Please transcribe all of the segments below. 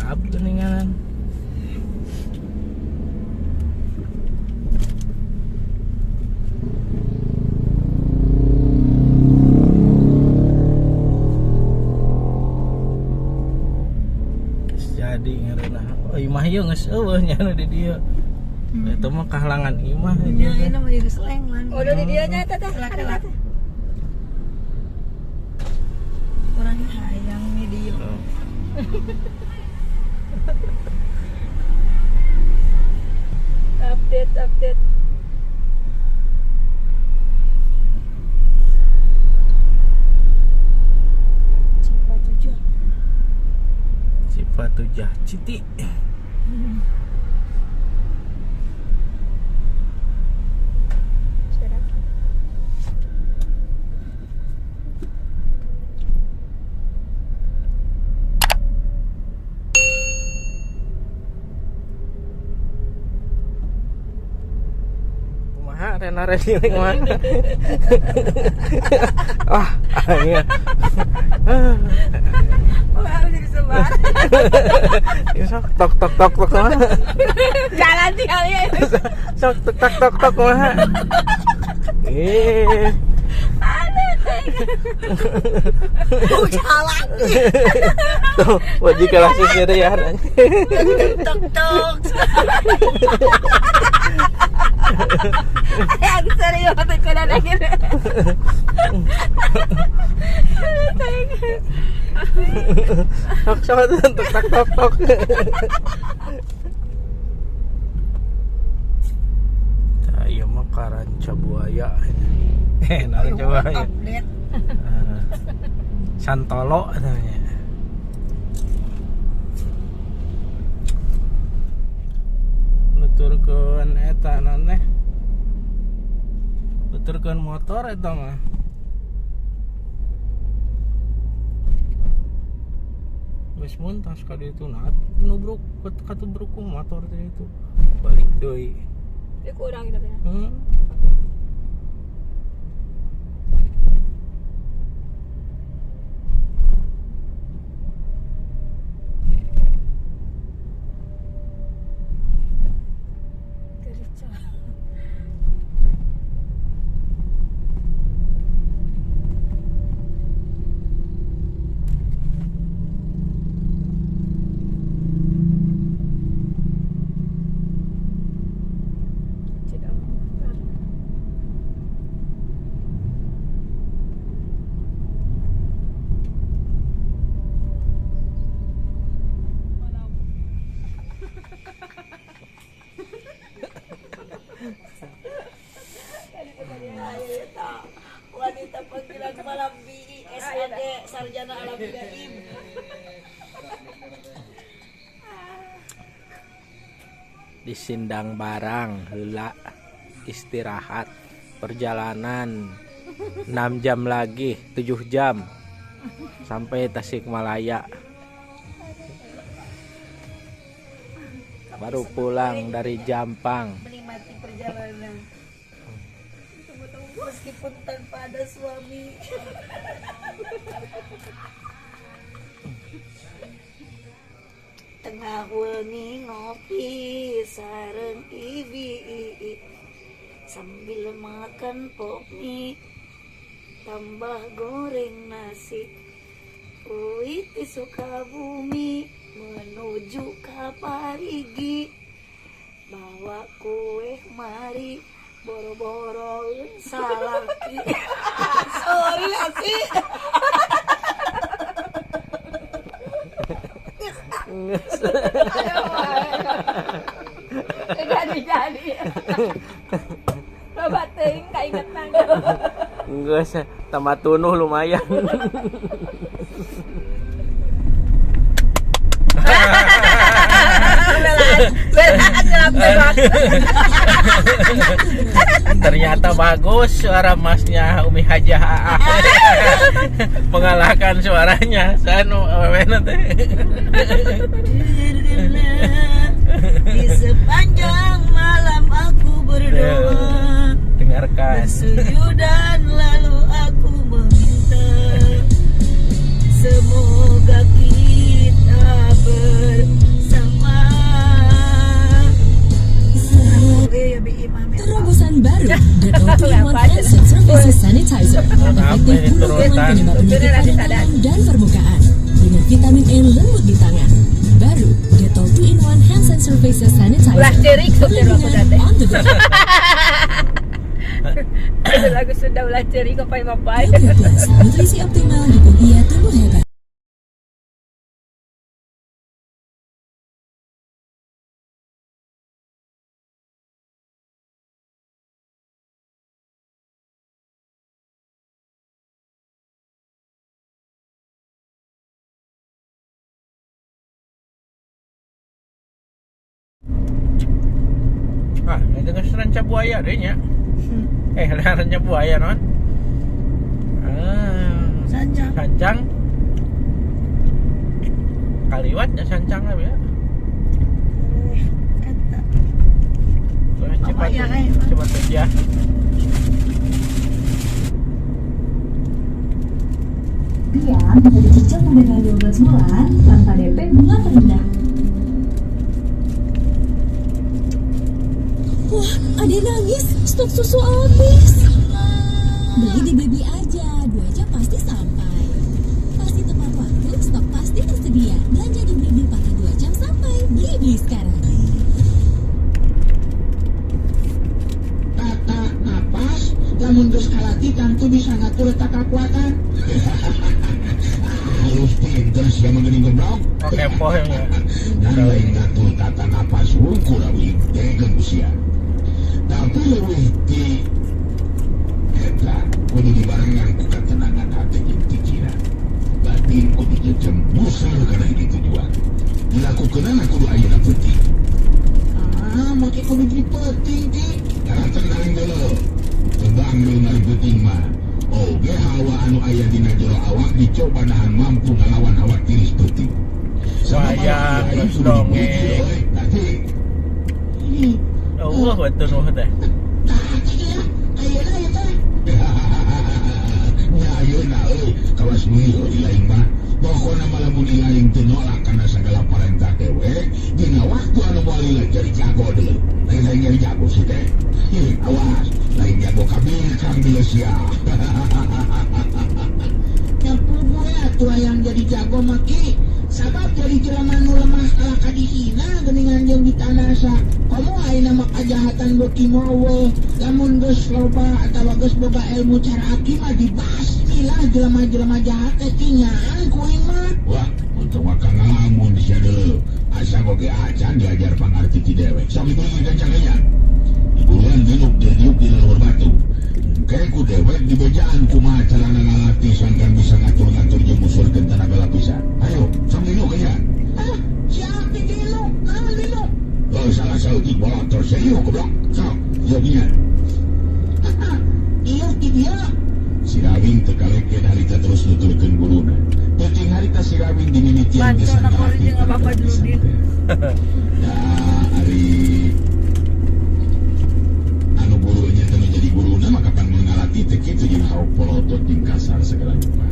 Handap geuningan. Jadi ngaranna oh imah ieu geus eueuh nya nu di dieu. Eta mah kahalangan imah nya ieu mah geus lenglan. Oh, di dieu nya eta teh. Kela-kela. Urang hayang video. Update update. Cipatujah. Cipatujah Citi. Rena resiling mana? Wah, iya. Wah, jadi sebar. Sok tok tok tok tok mah. Jalan tinggal ya. Sok tok tok tok tok mah. Eh. Ada teh. Oh, jalan. Tuh, wajib kalah seserian. Tok tok. Yang serius kuda lagi. Sok sok tok tok tok tok. Tah ieu mah Karanca Buaya. Karanca Buaya. Santolo namanya. Nuturkeun eta naon teh? Nuturkeun motor eta mah. Geus muntas ka ditu nah nubruk katubruk ku motor teh itu. Balik deui. Ieu kurang gitu ya. Wanita panggilan malam BI SAD Sarjana Alam Gaib. Di Sindang Barang heula istirahat, perjalanan 6 jam lagi, 7 jam sampai Tasikmalaya. Baru pulang dari Jampang. Menikmati perjalanan. Meskipun tanpa ada suami. Tengah wengi ngopi sareng ibi sambil makan pop mie tambah goreng nasi. Uih ti Sukabumi menuju ka Parigi bawa kue mari boro-boro salaki. Sorry asih. Jadi-jadi. Loba teuing kaingetan. Geus tambah tunuh lumayan. Ternyata bagus suara masnya Umi Hajah AA. Mengalahkan suaranya Sanu awewe teh. Di sepanjang malam aku berdoa. Dengarkan. Bersujud dan lalu aku meminta semoga kita berjumpa. efektif bunuh kuman penyebab penyakit pada tangan dan permukaan. Dengan vitamin E lembut di tangan. Baru Dettol 2-in-1 Hands and Surfaces Sanitizer. Ulah cerik sopir aku Perlindungan teh. on the go. Lagu Sunda ulah cerik apa mapay. Yoga Plus, nutrisi optimal dukung ia tumbuh hebat. Ah, itu geus ranca buaya deh nya. Ranca buaya non. Ah, Sancang. Sancang. Kaliwat ya sancang lah ya. Eta. Terus cepat ya, eh. cepat aja. Biar bisa dicicil sampai dengan 12 bulan tanpa DP bunga terendah. Wah, ada yang nangis, stok susu habis. Beli di Baby aja, 2 jam pasti sampai. Pasti tepat waktu, stok pasti tersedia. Belanja di Blibli pakai 2 jam sampai. Beli-beli sekarang. Tata napas lamun geus kalatih tangtu bisa ngatur eta kakuatan. Halus pinter sia mah geuning goblok. Oh, kepo ya. Dan lain ngatur tata napas wungkul awi degen ku sia. Tapi leuwih ti eta kudu dibarengan ku katenangan hati jeung pikiran. Batin kudu jejeng busur kana hiji tujuan. Dilakukeunana kudu ayeuna peuting. Ah, make kudu di peuting ki. Daratan naring dulu. Tebang deui naring peuting mah. Oge hawa anu aya dina jero awak dicoba nahan mampu ngalawan hawa tiris peuting. Wayang, Aing terus kudu dongeng. dipuji, euy. Nanti Ih, Oh, betul nuh teh. tah ki ya. Ayeuna ieu teh. Nya ayeuna euy, kawas nu ilaing mah. Pokona mah lamun ilaing teu nolak kana sagala parentah dewek, dina waktu anu moal lila jadi jago deui. Lain lain jadi jago sih teh. Ih, awas, lain jago kabir kang deui sia. Nya puguh ya atuh hayang jadi jago mah ki. Sabab jadi jelema nu lemah kalah ka dihina geuningan jeung ditanasa. Komo ayeuna mah kajahatan beuki mowe. Lamun geus loba atawa geus boga ilmu cara aki mah dibasmi lah jelema-jelema jahat teh ki nyaan ku aing mah. Wah, untung mah kang ngalamun sia deuleu. Asa oge acan diajar pangarti ti dewek. Sok dibeuleun kencang-kencang. Diburuan diuk diuk di luhur batu. Engke ku dewek dibejaan kumaha carana ngalatih sangkan bisa ngatur-ngatur jeung musurkeun tenaga lapisan. Ayo, sok diuk ya. Ah, siap di diluk, naon diluk? Oh, salah saeutik bolotor serius goblok. Sok, ieu nya. Ieu di dieu. Si Rawing teu kalekeun harita terus nuturkeun guruna. Peuting harita si Rawing dimimitian Bantu geus anak ngalatih orang jeung tenaga Bapak lapisan Dudin. teh. Da ari anu gurunya teh menjadi guruna mah kapan ngalatih teh kitu jeung hauk polotot jeung kasar segala rupa.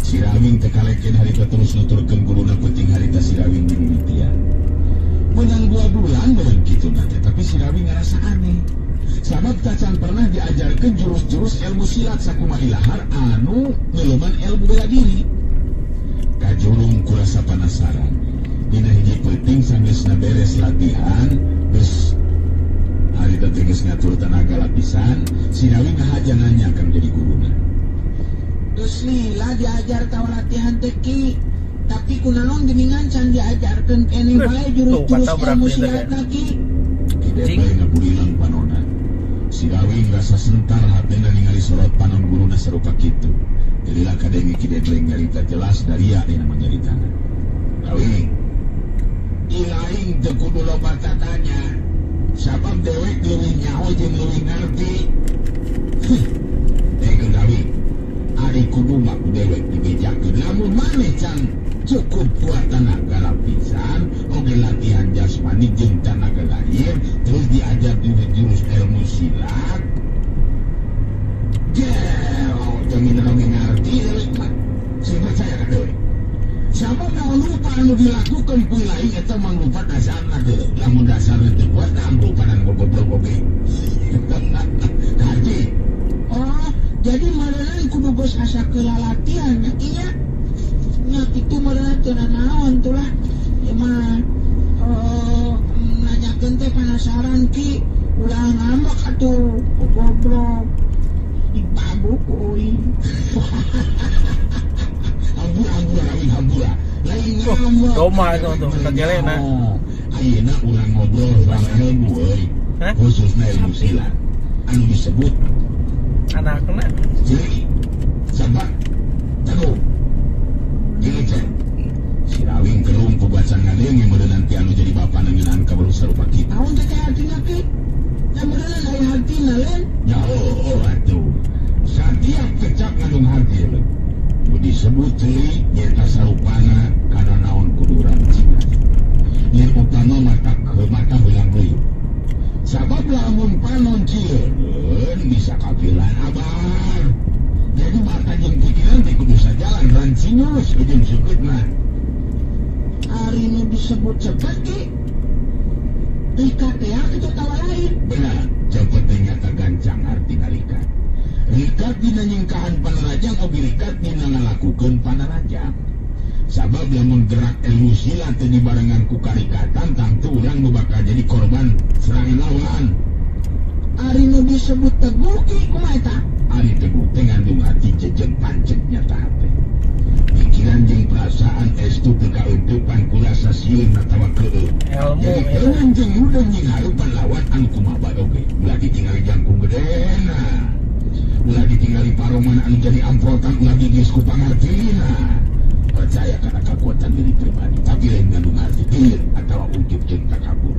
Si Rawing teu kalekeun harita terus nuturkeun guruna peuting harita si Rawing dimimitian. Menang 2 bulan meureun kitu na teh, tapi si Rawing ngarasa aneh. Sabab tacan pernah diajarkan jurus-jurus ilmu silat sakumaha ilahar anu ngeuleman ilmu bela diri. Kajurung kurasa penasaran. Dina hiji peuting sanggeusna beres latihan, geus harita teh geus ngatur tenaga lapisan, si Rawing ngahaja nanya kang jadi guruna. Geus lila diajar tawa latihan teh ki. Tapi kunaon geuningan can diajarkeun keneh bae Tuh, jurus-jurus katabrak ilmu dia teh. silatna ki. Ki Cing. Debleng ngabulilang panona. Si Rawing rasa sentar hatena ningali sorot panon guruna sarupa kitu. Jadilah kadenge Ki Debleng nyarita jelas daria dina manyaritana. Rawing, ilaing teu kudu loba tatanya. Sabab dewek leuwih nyaho jeung leuwih ngarti. Heh, Dekeun Rawing, ari kudu mah ku dewek dibejakeun lamun maneh can cukup kuat tenaga lapisan, oge latihan jasmani jeung tenaga lahir, terus diajar jurus-jurus ilmu silat. Jauh, jaminan oge ngarti dewek mah. Sing percaya ka dewek. Siapa mau lupa anu dilakukan ku lain eta mangrupa dasarna deuleu. Lamun dasarna teu kuat tah amrupanan goblok oge. Kaji. Oh, jadi meureunna kudu Geus asa kelalatian nya ki nya. Nya kitu meureun teu naon tuh lah. Ieu mah nanyakeun teh penasaran ki, ulah ngambek atuh goblok. Dibabuk euy. Hampura rawing hampura. Lain ngambek. Doma itu tuh kajelena. Ayeuna urang ngobrol soal ilmu euy. Khususna ilmu silat. Anu disebut anakna ciri sabak teguh. Gini teh. Si rawing kerung ku bacan ngadenge meureun nanti anu jadi bapa ngeunaan kabaru sarupa kitu. Naon teh artina ki? Da meureun aya hartina lain. Ya oh atuh. Satiap kecap ngandung harti leuh. Nu disebut ceuli nyaeta sarupana kana naon kudu rancingan. Yang utama mata ke mata heulang deui. Sabab lamun panon cieun bisa kapilan abar. Jadi mata jeung pikiran teh kudu sajalan rancingus jeung seukeutna. Ari nu disebut cepet ki rikat ya kitu tawa lain. Benar, cepet teh nyata gancang artina rikat. Rikat dina nyingkahan panarajang oge rikat dina ngalakukeun panarajang. Sabab lamun gerak ilmu silat teu dibarengan ku karikatan tangtu urang nu bakal jadi korban serangan lawan. Ari nu disebut teguh ki kumaha eta? Ari teguh teh ngandung hati jejeng pancet nyata hate. Pikiran jeung perasaan estu teu kaeuteupan ku rasa sieun atawa keueuh. Jadi teuing jeung mudeng jeung harupan lawan anu kumaha bae oge. Ulah ditingali jangkung gedena. Ulah ditingali paroman anu jadi amprotan ulah gigis ku pangartina. Percaya karena kekuatan diri pribadi, tapi lain ngandung arti diri atau ujub jeung takabur.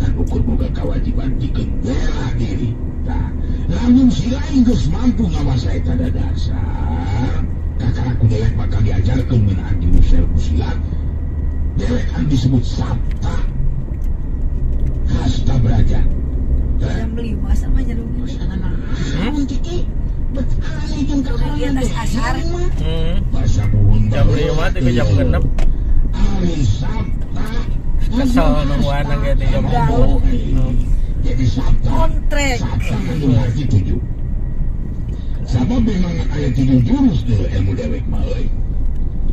Dan ukur boga kewajiban dikeun bela diri. Tah, lamun si lain geus mampu ngawasa eta dasar, kakara ku dewek bakal diajarkeun ngeunaan jurus ilmu silat. Dewek anu disebut Sabta Hasta Braja. Jam 5 sama jeruk. Naon ciki? Bet aneh jeung kakarangan teh. Jam 5 teh jam 6. Ari Sabta kesel nungguan ge teh jam 4. Jadi Sabta kontrek. Sabta ngandung arti 7. Sabab memang aya 7 jurus deuh ilmu dewek mah euy.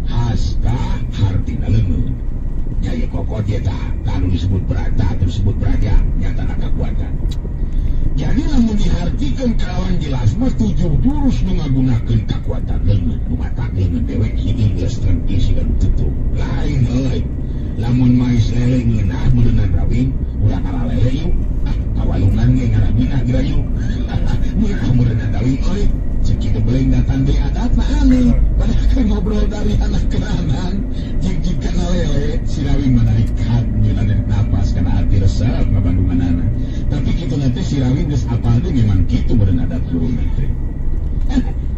Hasta hartina leungeun. Nya ieu kokot ieu tah, anu disebut brata, disebut braja, nyatana kakuatan. Jadi lamun dihartikeun kalawan jelas mah 7 jurus nu ngagunakeun kakuatan leungeun, nu matak leungeun dewek hideung geus tengki siga nu tutup. Lain euy. Lamun mais lele ngeunah meureunnan rawing, urang ngalalele yuk. Ah, kawalungan ge ngarabina geura yuk. Ngeunah meureunnan rawing euy. Cek kitu beleng datang deui adatna aneh. Padahal keur ngobrol dari anak keranan, jig-jig kana lele, si rawing menarik hat nyeunah napas kana hati resep ngabandunganana. Tapi kitu nanti si rawing geus apal deui memang kitu meureun adat guruna teh.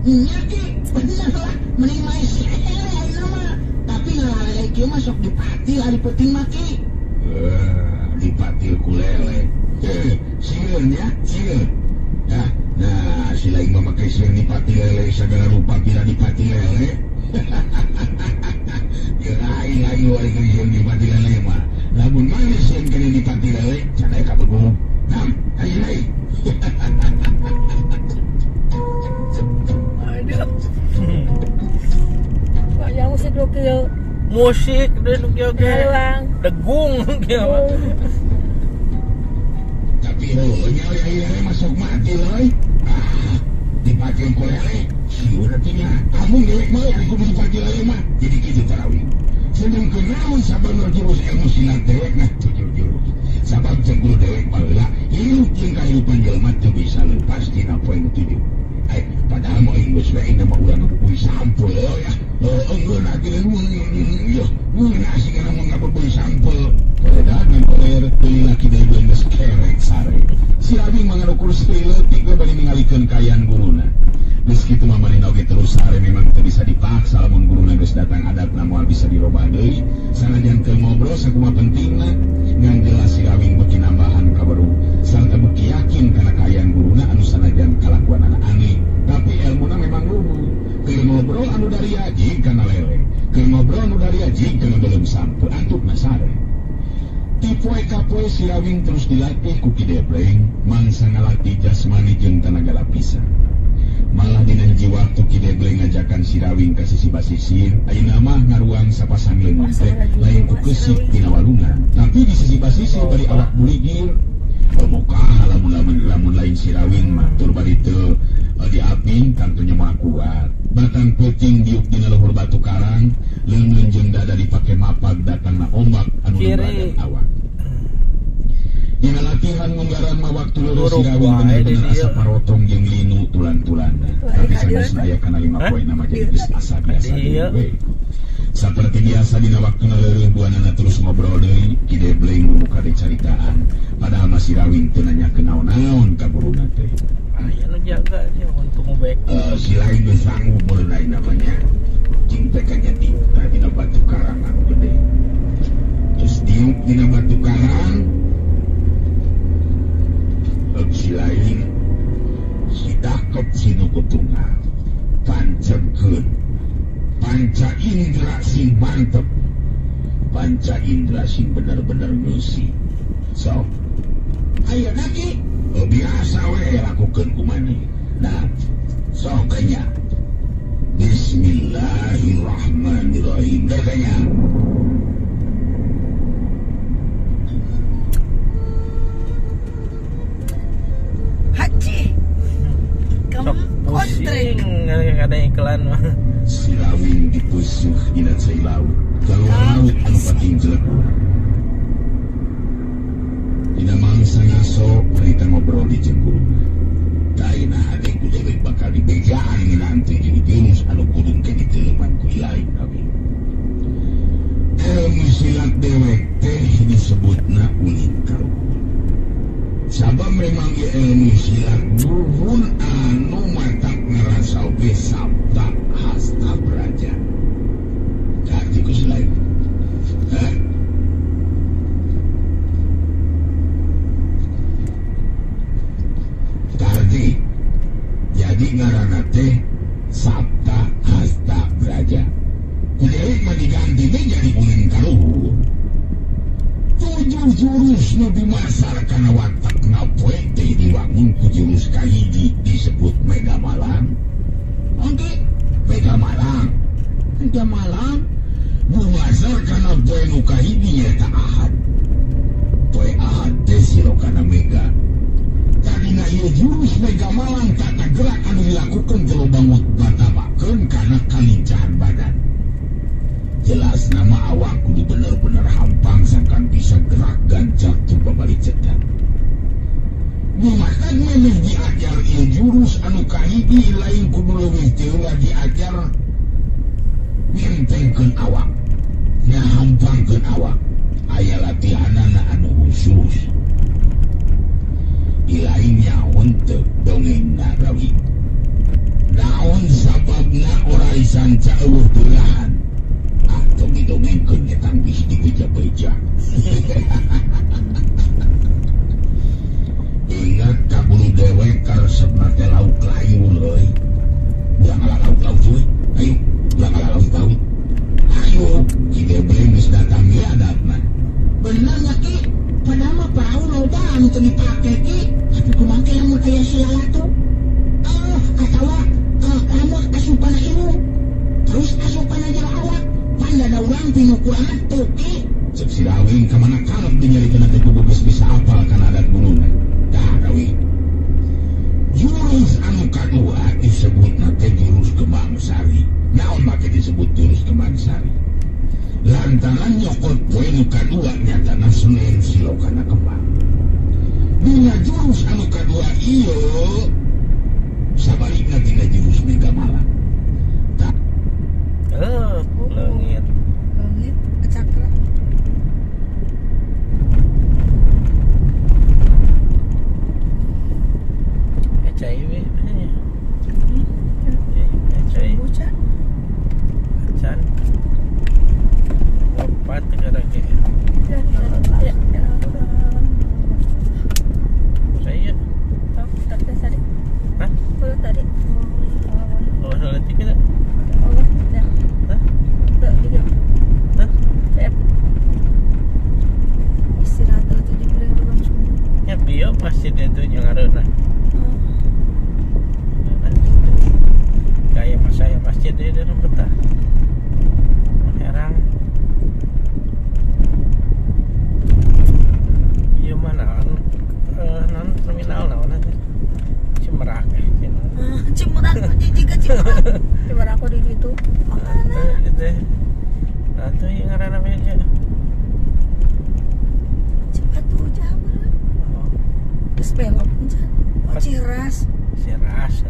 Nya ki bener lah mending mais lele ayeuna mah. Tapi ngalalele kieu mah sok dipatil ari peuting mah ki. Dipatil ku lele. Sieun nya, sieun. Nah, si lain mah make sieun dipatil lele sagala rupa pira dipatil lele. Lain lain luar sieun dipatil lele mah. Lamun maneh sieun kana dipatil lele, can aya kabegung. Nam, ayo deui. Aduh. Banyak musik lu kieu. Musik deh nu kieu ge. Degung kieu mah. Tapi heuh nya lele masuk mati euy. Ah, dipatil ku lele. Sieun atuh nya. Amun dewek mah ari kudu dipatil lele mah. Jadi kitu tarawih. Sedengkeun naon sabener jurus ilmu silat dewek nah 7 jurus. Sabab jeung guru dewek baheula hirup jeung kahirupan jelema teu bisa leupas dina poe nu 7. Padahal mau geus we aing mah urang ngabubuy sampeu euy. Heueuh geuna ieu ngeunah sigana mun ngabubuy sampeu. Edan ngan deui laki deui geus kerek sare. Si Abing mah ngarukur seuri leutik we bari ningalikeun kaayaan guruna. Geus kitu mah manehna oge terus sare memang teu bisa dipaksa lamun guruna geus datang adatna moal bisa dirobah deui. Sanajan keur ngobrol sakumaha pentingna ngan jelas si Rawing beuki nambahan kaweruh sarta beuki yakin kana kaayaan guruna anu sanajan kalakuanana aneh tapi elmuna memang luhur. Keur ngobrol anu daria jeung kana lele, keur ngobrol anu daria jeung kana beuleum sampeu antupna sare. Ti poe ka poe si Rawing terus dilatih ku Ki Debleng mangsa ngalatih jasmani jeung tanaga lapisan. Malah dina hiji waktu Ki Debleng ngajakan si Rawing ka sisi basisir, ayeuna mah ngaruang sapasang leungeun teh lain ku keusik dina walungan, tapi di sisi basisir bari awak buligir. Mokah lamun lain si Rawing mah tur bari teu diaping tangtunya mah kuat. Batang peuting diuk dina luhur batu karang, leungeun jeung dada dipake mapag datangna ombak anu nemblagan awak. Dina latihan munggaran mah waktu leureus si Rawing bener-bener asa parotong jeung linu tulang-tulangna. Tapi sanesna aya kana 5 poe nama jadi geus asa biasa deui we. Saperti biasa dina waktuna leureun duanana terus ngobrol deui, Ki Debleng mumuka dicaritaan. Padahal mah si Rawing teu nanyakeun naon-naon ka guruna teh. Aya nu jaga sih untuk ngobek. Si lain geus sanggup meureun ayeuna mah nya. Cing teh nya diuk tah dina batu karang anu gede. Terus diuk dina batu karang. Si lain si dakep si nu kutunggal. Pancegkeun. Panca indra sing mantep, panca indra sing bener-bener ngeusi. So, ayeuna Ki biasa we lakukeun ku maneh. Nah, sok nya. Bismillahirrahmanirrahim. Kayaknya. Haji. Kamu kontrek. Ada iklan mah. Si Rawing dipusuh dina cai laut. Kaluar laut anu pating jelegur. Dina mangsa ngaso harita ngobrol di jeung guruna. Daina hade ku dewek bakal dibejaan nginanti jeung jurus anu kudu ke diteuleman ku ilahi Rawing. Ilmu silat dewek teh disebutna ulin karuhun. Sabab memang ieu ilmu silat nuhun anu matak ngarasa oge sabta hasta braja. Karti ku si lain. Hah? Karti. Jadi ngaranna teh sabta hasta braja. Ku dewek mah diganti teh jadi ulin kaluhur. 7 jurus nu dimasar kana watak ngapoe teh diwangun ku jurus kahiji disebut Mega Malang. Oke, Mega Malang. Mega Malang dumasar kana poe nu kahiji nyaeta Ahad. Poe Ahad teh silokana Mega. Tadina ieu jurus Mega Malang tata gerak anu dilakukeun teh loba ngatabakeun kana kalincahan badan. Jelas nama awak kudu bener-bener hampang sangkan bisa gerak gancak tur babari cetak. Maka memeh diajar ieu jurus anu kahiji lain kudu leuwih teh ulah diajar ngentengkeun awak, ngahampangkeun awak. Aya latihanana anu khusus. Ilain nyaon teu dongengna Rawi. Naon sababna ora sanca eueuh belahan. Atau didongengkeun ngetang bisi dibeja-beja. Ingat ka guru dewek karesepna teh lauk layur euy. Urang ala lauk laut euy. Ayo, urang ala lauk laut. Ayo, Ki Debleng geus datang ge adabna. Bener nya Ki, padahal mah perahu loba anu teu dipake Ki. Tapi kumaha ke lamun aya si lalatu? Atawa lamun asupana ilmu. Terus asupana jero awak. Panda urang pinu kurangan tuh Ki. Cek si Rawing ka mana karep dinyarikeun teh kudu geus bisa apal kana adat guruna. Tah Rawing. Jurus anu kadua disebutna teh jurus Kembang Sari. Naon make disebut jurus Kembang Sari? Lantaran nyokot poe nu kadua nyatana Senin silokana kembang. Dina jurus anu kadua ieu sabalikna tina jurus Mega Malang. Tah. Leungit. Leungit cakra. Cai we. Cai. Bucan. Acan. Opat kada ge. Saya. Tadi. Hah? Tadi. Oh, nanti kita. Oh, dah. Hah? Tuh, gitu. Hah? Saya. Istirahat atau di Ya, bio masjid itu yang ngareunah. Belok. Oh, Ciras. Ciras.